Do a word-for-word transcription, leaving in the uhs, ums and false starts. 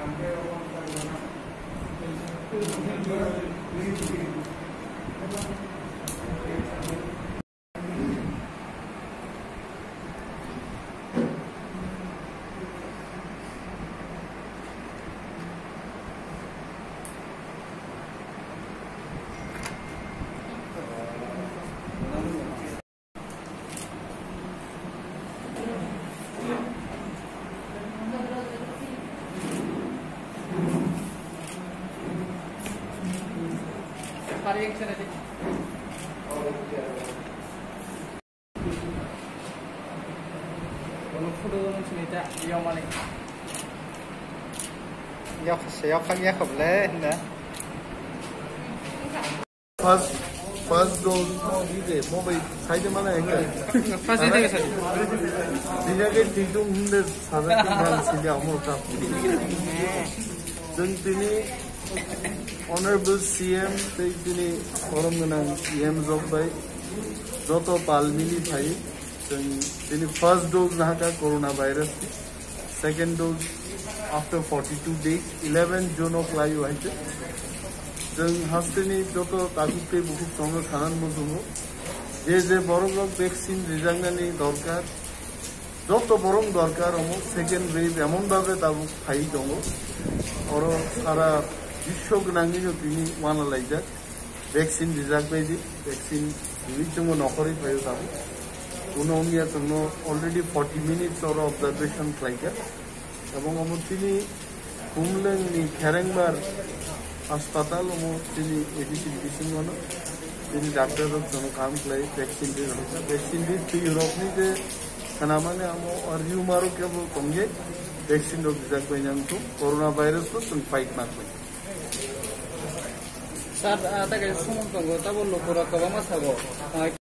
Yok, yok, yok, yok, le, ne. First, first dose mo di de, mo bai sai de mana ekta. First di de sai. Dina ke titung hunde sabe kan sili amo ta. Jeng tini Honorable C M tei tini korom gwnang E M Jok bai joto pal mili phai. Jeng tini first dose nahaka coronavirus ni. Second dose after forty-two days, eleven June o khlai o hai se. Jeng hasteni joto takhuk tei bukhuk tongo sanan muchungo. Je je borok rok vaccine rijaknani dorkar, joto borok dorkar omo second wave emon bhabe tabuk phai tongo. Oro sara biswo gwnangni no tini uanalaijak. Vaccine rijak bai di, vaccine riwi chwngbo nokhorwi phaio tabuk. Uno wngya chwngno already forty minutes oro observation khlaikha. Ebong omo chini Khumlwngni Kherengbar hospital omo chini A D C bisingono chini doctor rok chwngno kaham khlai vaccine ri rwkha. Vaccine ri twi rokni je khnamani amo o rumor o kebo tongye vaccine rok rijak bai nang thung. Corona virus bo chwng fight ma khlai. Sir, ah, ta kaisa sumung tongo, tabo lukurok kwbangma sago. Ah,